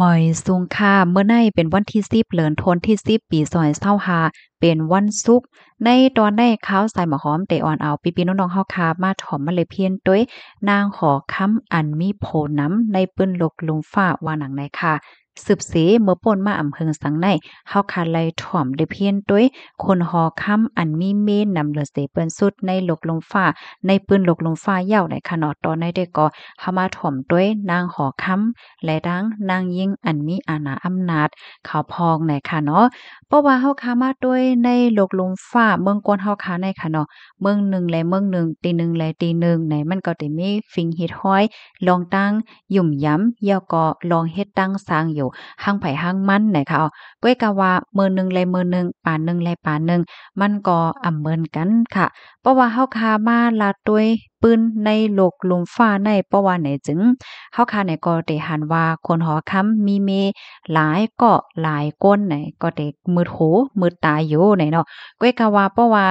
ໝອຍສູງຄ່າ, ມື້ໃນເປັນວັນທີສິບ ເດືອນທັນວາ ປີສອງພັນຊາວຫ້າ ເປັນວັນສຸກ. ໃນຕອນໃນຂ່າວສາຍໝາກຫອມ ໄດ້ອອນເອົາພີ່ໆນ້ອງໆເຮົາຄ່ະ ມາຖອມມາເລັບຮຽນໂດຍ ນາງຫໍຄຳ ອັນມີໂພນຳໃນປຶ້ນໂລກລຸ່ມຟ້າ ວ່າໜັງໃນຄ່ະ. ສືບເສ ເມື່ອປົ້ນມາອຳເພິງສັງໃນ ເຮົາຄ່ະໄດ້ຖອມເລັບຮຽນໂດຍ ຄົນຫໍຄຳ ອັນມີເມນຳເລີເສເປີ້ນສຸດໃນໂລກລຸ່ມຟ້າ ໃນປຶ້ນໂລກລຸ່ມຟ້າເຍົາໃນຄ່ະເນາະ. ຕອນໃນເດ້ກໍ ເຮົາມາຖອມໂດຍ ນາງຫໍຄຳ ແລະ ທັງນາງຍິງອັນມີອານາອຳນາດເຂົາພ້ອມໃນຄ່ະເນາະ. ເພາະວ່າເຮົາຄ່ະມາໂດຍໃນໂລກລຸ່ມຟ້າເມືອງກວນເຮົາຄ່ະໃນຄ່ະເນາະ ເມືອງໜຶ່ງແລະເມືອງໜຶ່ງ ຕີໜຶ່ງແລະຕີໜຶ່ງໃນ ມັນກໍໄດ້ມີສິ່ງຮີດຮ້ອຍ ລອງຕັ້ງຫຍຸ້ມຢຳ ແລ້ວກໍລອງເຮັດຕັ້ງສ້າງຢູ່ ຫາງໃຜຫາງມັນໃນຄ່ະ. ກ້ອຍກະວ່າເມືອງໜຶ່ງແລະເມືອງໜຶ່ງ ປານໜຶ່ງແລະປານໜຶ່ງ ມັນກໍອຳເໝືອນກັນຄ່ະ. ເພາະວ່າເຮົາຄ່ະມາລາດໂດຍ ປຶ້ນໃນໂລກລຸ່ມຟ້າໃນ ເພາະວ່າໃນຈຶ່ງ ເຮົາຄ່ະໃນກໍໄດ້ຫັນວ່າຄົນຫໍຄຳມີເມຫຼາຍກໍຫຼາຍຄົນໃນ ກໍໄດ້ມືດຫູມືດຕາຢູ່ໃນເນາະ. ກ້ອຍກະວ່າ ເພາະວ່າ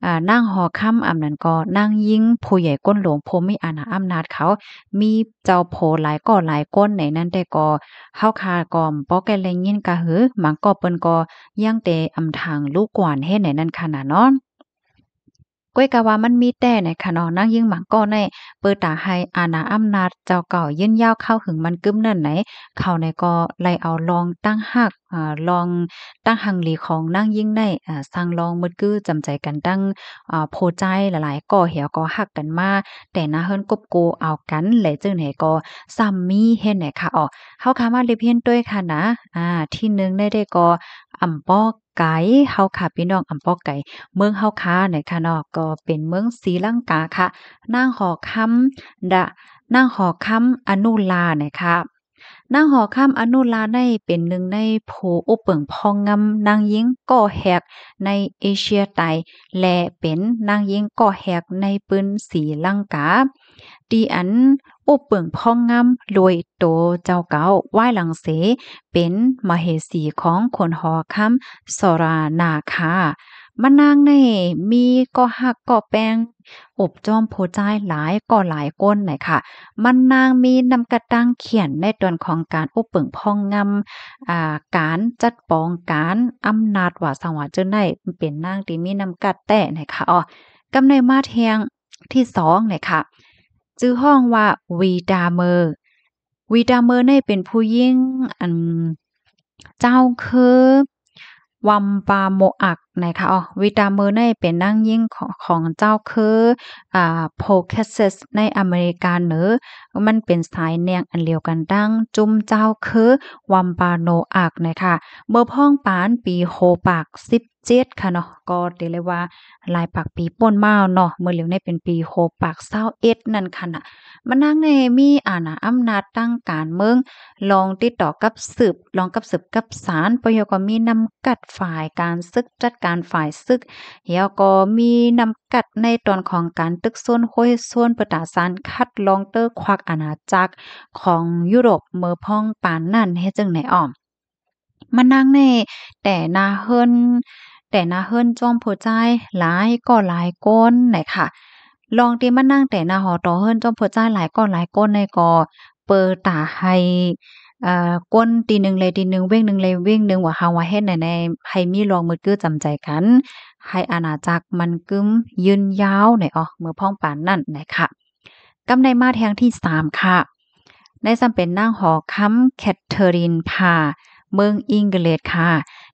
ອາ ນາງຫໍຄຳ ອຳນັ້ນກໍນາງຍິງຜູ້ໃຫຍ່ກົນຫຼວງ ຜູ້ມີອານາອຳນາດເຂົາ ມີເຈົ້າໂພຫຼາຍກໍຫຼາຍຄົນໃນນັ້ນ ແຕ່ກໍເຮົາຄ່ະກໍບໍ່ໄດ້ໄດ້ຍິນກະຫື ບາງກໍເພິ່ນກໍຍັງແຕ່ອຳທາງລູກກວນເຮັດໃນນັ້ນຄ່ະນະເນາະ. ກ້ອຍກະວ່າມັນມີແຕ່ໃນຄ່ະເນາະ ນາງຍິງບາງກໍໃນ ເປີຕາໃຫ້ອານາອຳນາດເຈົ້າເກົ່າຍືນຍາວຄາວຫຶງມັນກຶ້ມນັ້ນໃນ ເຂົາໃນກໍໄດ້ເອົາລອງຕັ້ງຮັກ ອາ ລອງຕັ້ງຮັງລີຂອງນາງຍິງໃນ ອາ ສ້າງລອງມືດກື້ຈຳໃຈກັນຕັ້ງ ອາ ໂພຈາຍຫຼາຍໆກໍ ແລ້ວກໍຮັກກັນມາແຕ່ນາເຮືອນກົບໂກເອົາກັນ ແລະ ຈຶ່ງໃນກໍຊ້ຳມີເຮັດໃນຄ່ະ. ເຮົາຄ່ະມາເລັບຮຽນໂດຍຄ່ະນະ ອາ ທີໜຶ່ງໃນເດ້ກໍ ອຳປໍ ໄກ ເຮົາຄ່ະພີ່ນ້ອງ ອຳປໍໄກ ເມືອງເຮົາຄ່ະໃນຄ່ະເນາະ ກໍເປັນເມືອງສີລັງກາຄ່ະ. ນາງຫໍຄຳ ນາງຫໍຄຳ ອະນຸລາໃນຄ່ະ ນາງຫໍຄຳ ອະນຸລາໃນ ເປັນໜຶ່ງໃນຜູ້ອຸປະເປິ້ງພອງງຳນາງຍິງກໍແຮກໃນເອເຊຍໃຕ້ ແລະ ເປັນນາງຍິງກໍແຮກໃນປຶ້ນສີລັງກາ ທີ່ອັນອຸປະເປິ້ງພອງງຳໂດຍໂຕເຈົ້າເກົ່າ ວາຍຫຼັງເສເປັນມະເຫສີຂອງຄົນຫໍຄຳສອລານາຄາ. ມະນາງໃນມີກໍຮັກກໍແປງ ອົບຈອມຜູ້ຊາຍຫຼາຍກໍຫຼາຍຄົນໃນຄ່ະ. ມະນາງມີນ້ຳກັດຕັ້ງຂຽນໃນຕອນຂອງການອຸປະເປິ້ງພອງງຳ ອາ ການຈັດປອງການອຳນາດ ວ່າຊັ້ນວ່າຈັ່ງໃດ ເປັນນາງທີ່ມີນ້ຳກັດແທ້ໃນຄ່ະ. ອໍ ກຳໃນມາແທ່ງ ທີສອງເລີຍຄ່ະ ຊື່ຮ້ອງວ່າ ວີຕາເມີ ວີຕາເມີນີ້ເປັນຜູ້ຍິງ ອັນ ເຈົ້າເຄີ ວັມປາໂມອັກນະຄະ. ອໍ ວີຕາເມີນີ້ເປັນນາງຍິງຂອງ ຂອງເຈົ້າເຄີ ອາ ໂພແຄສເຊັສ ໃນອາເມລິກາເໜືອ ມັນເປັນສາຍແນງອັນດຽວກັນດັ່ງຈຸ້ມເຈົ້າເຄີວັມປາໂມອັກນະຄະ. ເມື່ອພອງປານປີຫົກປາກສິບ ເຈັດຄ່ະເນາະ ກໍໄດ້ເລີຍວ່າຫຼາຍປາກປີປົນມາເນາະ ເມື່ອຫຼຽວໃນເປັນປີຫົກປາກຊາວເອັດນັ້ນຄ່ະນະ. ມະນາງນີ້ມີອານາອຳນາດທາງການເມືອງ ລອງຕິດຕໍ່ກັບສືບ ລອງກັບສືບກັບສານ ປະໂຍກກໍມີນ້ຳກັດຝ່າຍການສຶກ ຈັດການຝ່າຍສຶກ ແລ້ວກໍມີນ້ຳກັດໃນຕອນຂອງການຕຶກຊົນໂຮຍຊົນ ເພື່ອຕາສານຄັດລອງເຕີຄວັກອານາຈັກຂອງຢູໂຣບເມື່ອພອງປານນັ້ນ ເຮັດຈັ່ງໃດອ້ອມ ມະນາງນີ້ແຕ່ໜ້າເຮືອນ ແຕ່ໜ້າເຮືອນຈອມຜູ້ຊາຍຫຼາຍກໍຫຼາຍຄົນນະຄະ. ລອງທີ່ມະນາງແຕ່ໜ້າຫໍຕໍ່ເຮືອນຈອມຜູ້ຊາຍຫຼາຍກໍຫຼາຍຄົນນີ້ກໍເປີຕາໃຫ້ ເອີ ຄົນທີ່ໜຶ່ງແລະທີ່ໜຶ່ງ ເວັງໜຶ່ງແລະເວັງໜຶ່ງ ວ່າເຮົາວ່າເຮັດແນວໃດໃຫ້ມີລອງມືດກື້ຈຳໃຈກັນ ໃຫ້ອານາຈັກມັນກຶ້ມຍືນຍາວໃນ ເອີ ເມື່ອພ້ອມປານນັ້ນນະຄະ. ກັບໃນມາແທ່ງທີສາມຄະ ໃນຊ້ຳເປັນນາງຫໍຄຳ ແຄດເທີຣິນພາ ເມືອງອັງກິດຄະ.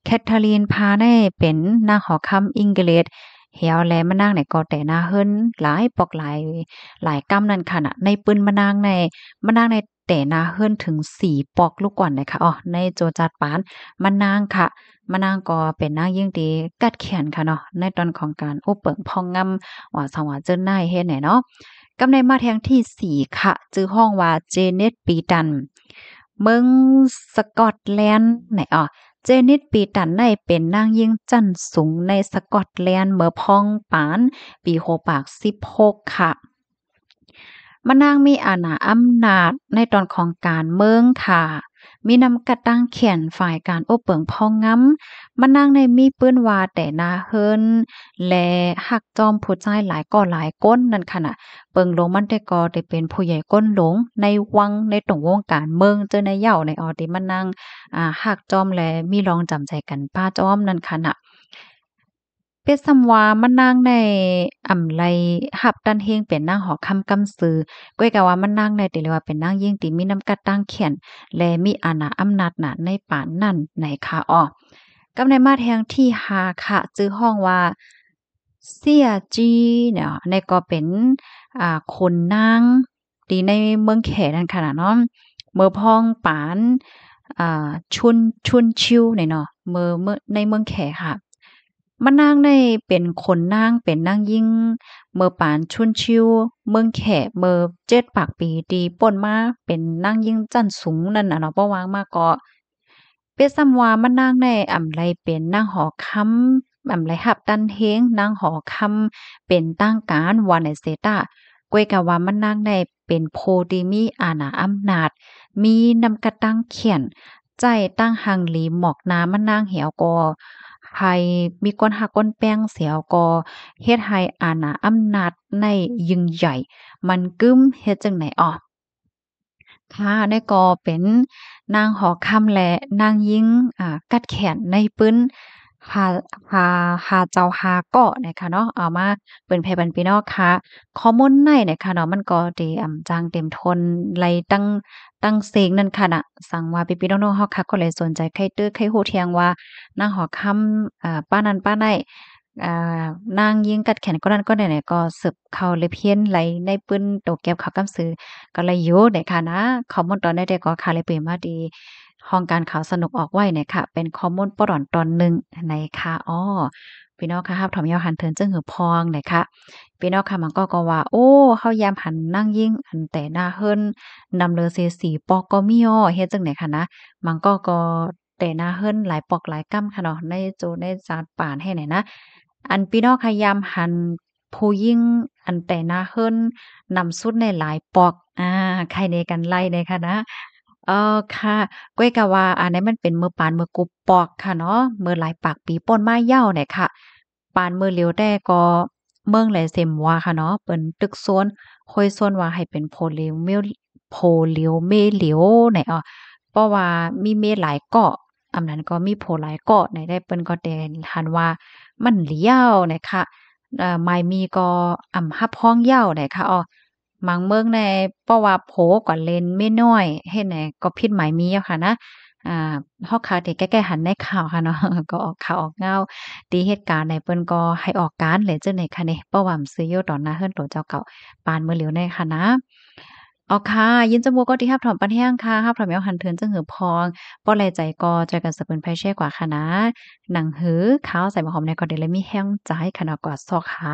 ແຄດເທີຣິນພານີ້ເປັນນາງຫໍຄຳອັງກິດ ແລ້ວແລະມະນາງນີ້ກໍແຕ່ໜ້າເຮືອນຫຼາຍປອກຫຼາຍ ຫຼາຍກຳນັ້ນຂະນະ. ໃນປຶ້ນມະນາງນີ້ ມະນາງນີ້ແຕ່ໜ້າເຮືອນເຖິງສີ່ປອກລູກກວ່ານນະຄະ. ອໍ ໃນໂຈຈັດປານມະນາງຄະ ມະນາງກໍເປັນນາງຍິງທີ່ກັດແຂນຂະເນາະ ໃນຕອນຂອງການອົບເປິ້ງພອງງຳ ວ່າຊັ້ນວ່າເຈີນາຍເຮັດແນ່ເນາະ. ກັບໃນມາແທ່ງທີສີ່ຄະ ຊື່ຮ້ອງວ່າ ເຈເນັດ ປີຕັນ ເມືອງສະກອດແລນນະ. ອໍ ເຈເນັດ ປີຕັນໄດ້ເປັນນາງຍິງຊັ້ນສູງໃນສະກອດແລນເມື່ອພອງປານປີຫົກປາກສິບຫົກຄະ. ມະນາງມີອານາອຳນາດໃນຕອນຂອງການເມືອງຄະ. ມີນຳກັດຕັ້ງຂຽນຝ່າຍການອົບເປິງພອງງາມ. ມະນາງໃນມີປືນວ່າແຕ່ໜ້າເຮືອນ ແລະ ຮັກຈອມຜູ້ຊາຍຫຼາຍກໍຫຼາຍຄົນນັ້ນຂະນະ. ເບິ່ງລົງມັນແຕ່ກໍໄດ້ເປັນຜູ້ໃຫຍ່ກົ້ນຫຼວງໃນວັງ ໃນຕົງວົງການເມືອງເຈົ້າໃນເຍົາໃນອອດທີ່ມະນາງ ອາ ຮັກຈອມ ແລະ ມີລອງຈຳໃຈກັນປ້າຈອມນັ້ນຂະນະ. ເປັນສ່ຳວ່າມະນາງໃນອຳໄລຮັບຕັນເຮງເປັນນາງຫໍຄຳກຳຊື່ ກ້ວຍກະວ່າມະນາງໃນຖືເລີວ່າເປັນນາງຍິງທີ່ມີນຳກັດຕັ້ງຂຽນ ແລະ ມີອານາອຳນາດໜາໃນປານນັ້ນໃນຄະອອ. ກັບໃນມາແທ່ງທີຫ້າຄະ ຊື່ຮ້ອງວ່າ ເສຍຈີເນາະ ໃນກໍເປັນ ອາ ຂຸນນາງ ທີ່ໃນເມືອງແຂນັ້ນຂະນະເນາະ ເມີພອງປານ ອາ ຊຸນ ຊຸນຊິວໃນເນາະ ເມີ ເມີ ໃນເມືອງແຂຄະ. ມະນາງໃນເປັນຂຸນນາງ ເປັນນາງຍິງ ເມີປານຊຸນຊິວ ເມືອງແຂ ເມີເຈັດປາກປີທີ່ປົ້ນມາ ເປັນນາງຍິງຊັ້ນສູງນັ້ນນະເນາະ ບໍ່ວ່າງມາກໍ ເປັນສ່ຳວ່າມະນາງໃນອຳໄລເປັນນາງຫໍຄຳ ອຳໄລຮັບຕັນເຮງນາງຫໍຄຳເປັນທາງການວ່າໃນເສຍຕາ ກ້ວຍກະວ່າມະນາງໃນເປັນຜູ້ທີ່ມີອານາອຳນາດ ມີນຳກັດຕັ້ງຂຽນ ໃຊ້ຕັ້ງຮັ່ງຫຼີໝອກໜ້າມະນາງແລ້ວກໍໃຫ້ມີຄົນຮັກຄົນແພງ ແລ້ວກໍເຮັດໃຫ້ອານາອຳນາດໃນຍິ່ງໃຫຍ່ ມັນກຶ້ມເຮັດຈັ່ງໃດອອ. ຄ່ະ ໃນກໍເປັນນາງຫໍຄຳ ແລະ ນາງຍິງ ອາ ກັດແຂນໃນປືນ ຫາ ຫາ ຫາເຈົ້າຫາເກາະນະຄະເນາະ ເອົາມາເຜີຍແຜ່ປັນພີ່ນ້ອງຄະ. ຂໍ້ມູນໃນນະຄະເນາະ ມັນກໍໄດ້ອຳຈາງເຕັມທົນໄລຕັ້ງ ຕັ້ງເສັງນັ້ນຄະນະ. ສັງວ່າພີ່ໆນ້ອງໆເຮົາຄະ ກໍເລີຍສົນໃຈໃຄ່ຕື້ໃຄ່ຮູ້ທ່ຽງວ່າ ນາງຫໍຄຳ ອາ ປ້ານັ້ນປ້າໃນ ອາ ນາງຍິງກັດແຂນກໍນັ້ນກໍແນ່ ກໍສືບເຂົ້າເລັບຮຽນໄລໃນປືນໂຕແກັບເຂົ້າກຳຊື່ກໍໄລຢູ່ໃນຄະນະ. ຂໍ້ມູນຕອນໃດແຕ່ກໍຄະ ເລີຍເປີດມາທີ່ຫ້ອງການຂ່າວສະໜຸກອອກໄວ້ນະຄະ ເປັນຂໍ້ມູນປະດອນຕອນໜຶ່ງໃນຄະ. ອໍ ພີ່ນ້ອງຄະ ຮັບຖອມຍາວຫັນເຖິງຈຶ່ງຫືອພອງນະຄະ. ພີ່ນ້ອງຄະ ບາງກໍ ກໍວ່າ ໂອ້ ເຮົາຢາມຫັນນາງຍິງອັນແຕ່ໜ້າເຮືອນ ນຳເລີເສຍສີປອກກໍມີ ເຮັດຈັ່ງໃດຄະນະ. ບາງກໍ ກໍ ແຕ່ໜ້າເຮືອນຫຼາຍປອກຫຼາຍກຳຄະເນາະ ໃນໂຈໃນຈານປານໃຫ້ແນ່ນະ. ອັນພີ່ນ້ອງຄະ ຢາມຫັນຜູ້ຍິງອັນແຕ່ໜ້າເຮືອນນຳສຸດໃນຫຼາຍປອກ ອາ ໄຄແນ່ກັນໄລແນ່ຄະນະ. ເອີ ຄະ ກ້ວຍກະວ່າ ອັນໃດມັນເປັນເມີປານເມີກຸບປອກຄະເນາະ ເມີຫຼາຍປາກປີປົ້ນມາເຍົາແນ່ຄະ. ປານເມີຫຼຽວແຕ່ກໍເມືອງແລເຊມວາຄະເນາະ ເປັນຕຶກໂຊນໂຄຍຊົນວ່າໃຫ້ເປັນໂພຫຼຽວເມ ໂພຫຼຽວເມຫຼຽວໃນ ເພາະວ່າມີເມຫຼາຍເກາະ ອຳນັ້ນກໍມີໂພຫຼາຍເກາະໃນ ແຕ່ເພິ່ນກໍແຕ່ຫັນວ່າມັນຫຼຽວໃນຄະ ເອີ ໝາຍມີກໍອຳຮັບຮອງເຍົາໃນຄະ ອອ ບາງເມືອງໃນ ເພາະວ່າໂພກໍເຫຼັ້ນເມນ້ອຍ ເຮັດໃນກໍຜິດໝາຍມີເຈົ້າຄະນະ. ອາ ເຮົາຄະທີ່ໃກ້ໆຫັນໃນຂ່າວຄະເນາະ ກໍອອກຂ່າວອອກງາວ ທີ່ເຫດການໃນເພິ່ນກໍໃຫ້ອອກການແຫຼະ ຈັ່ງໃດຄະເນ ເພາະວ່າມັນຊື່ຢູ່ຕໍ່ໜ້າເຮືອນໂຕເຈົ້າເກົ່າ ປານເມີຫຼຽວໃນຄະນະ. ເອົາຄ່ະ ຍິນດີຈຳພວກກໍທີ່ຮັບຖອມປັນແຮງຄ່ະ ຮັບຖອມຍາວຫັນເຖິງຈຶ່ງຫືອພອງ ບໍ່ໄດ້ໃຈກໍຊ່ອຍກັນສະເປີນໄພແຊກວ່າຄະນະ ໜັງຫືຂ່າວໃສ່ໝາກຫອມໃນກໍໄດ້ເລີຍມີແຮງໃຈຄະເນາະ ກວ່າຊອກຫາ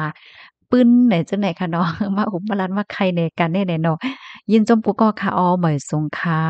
ປຶ້ນໃນຈັ່ງໃດຄະເນາະ ມາອຸບມາລັດມາໄຄແນ່ກັນແນ່ເນາະ. ຍິນຊົມປູກອກຄະ ອໍ ໝາຍສົງຄະ.